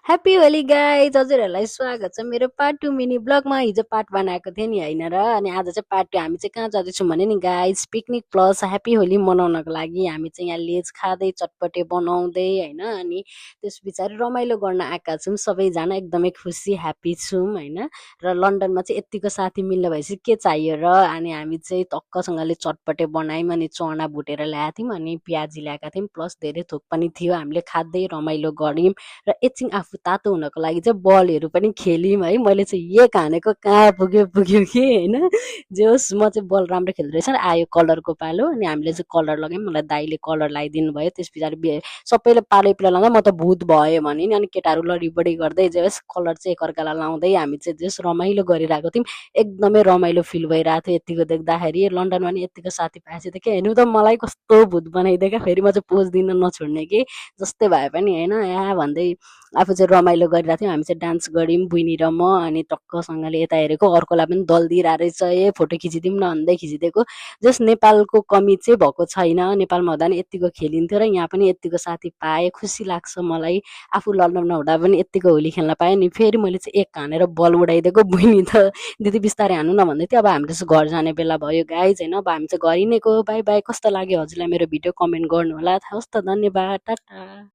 Happy Holi guys हजुरहरूलाई स्वागत छ मेरो पार्ट 2 मिनी ब्लगमा। हिजो पार्ट बनाएको थिएँ नि होइन र, अनि आज चाहिँ पार्ट 2। हामी चाहिँ कहाँ जाँदैछौँ भने नि guys, picnic plus happy Holi मनाउनको लागि हामी चाहिँ यहाँ लेज खाँदै चटपटे बनाउँदै होइन, अनि त्यस पछाडि रमाइलो गर्न आएका छौँ सबैजना। एकदमै खुसी ह्याप्पी छौँ होइन। र लन्डनमा चाहिँ यत्तिको साथी मिल्नु भएपछि के चाहियो र। अनि हामी चाहिँ टक्कसँगले चटपटे बनायौँ, अनि चना भुटेर ल्याएको थियौँ, अनि प्याजी ल्याएका थियौँ, प्लस धेरै थोक पनि थियो। हामीले खाँदै रमाइलो गऱ्यौँ र एकछिन आफू तातो हुनको लागि चाहिँ बलहरू पनि खेल्यौँ है। मैले चाहिँ एक हानेको कहाँ पुग्यो पुग्यो कि होइन। जे होस्, म चाहिँ बल राम्रो खेल्दो रहेछ। आयो कलरको पालो, अनि हामीले चाहिँ कलर लगायौँ। मलाई दाइले कलर लगाइदिनु भयो। त्यस पछाडि सबैले पालो लाउँदा म त भूत भयो भने नि, अनि केटाहरू लडीबडी गर्दै जे होस् कलर चाहिँ एकअर्कालाई लाउँदै हामी चाहिँ जस रमाइलो गरिरहेको थियौँ। एकदमै रमाइलो फिल भइरहेको थियो यत्तिको देख्दाखेरि। लन्डनमा नि यत्तिको साथी पाएपछि त के हेर्नु त मलाई कस्तो भूत बनाइदियो क्या। फेरि म चाहिँ पोज दिन नछोड्ने कि जस्तै भए पनि होइन या भन्दै आफू चाहिँ रमाइलो गरिरहेको थियौँ। हामी चाहिँ डान्स गऱ्यौँ बुइनी र म, अनि टक्कसँगले यता हेरेको अर्कोलाई पनि दल दिइरहेको रहेछ, ए फोटो खिचिदिउँ न भन्दै खिचिदिएको। जस नेपालको कमी चाहिँ भएको छैन। नेपालमा हुँदा नि यत्तिको खेलिन्थ्यो र यहाँ पनि यत्तिको साथी पाएँ, खुसी लाग्छ मलाई। आफू लन्डनमा हुँदा पनि यत्तिको होली खेल्न पाएँ। अनि फेरि मैले चाहिँ एक हानेर बल उडाइदिएको। बुइनी त दिदी बिस्तारै हान्नु न भन्दै थियो। अब हामीले चाहिँ घर जाने बेला भयो गाइज होइन। अब हामी चाहिँ घर हिँडेको। By by. कस्तो लाग्यो हजुरलाई मेरो भिडियो कमेन्ट गर्नु होला। हवस् त, धन्यवाद, टाटा।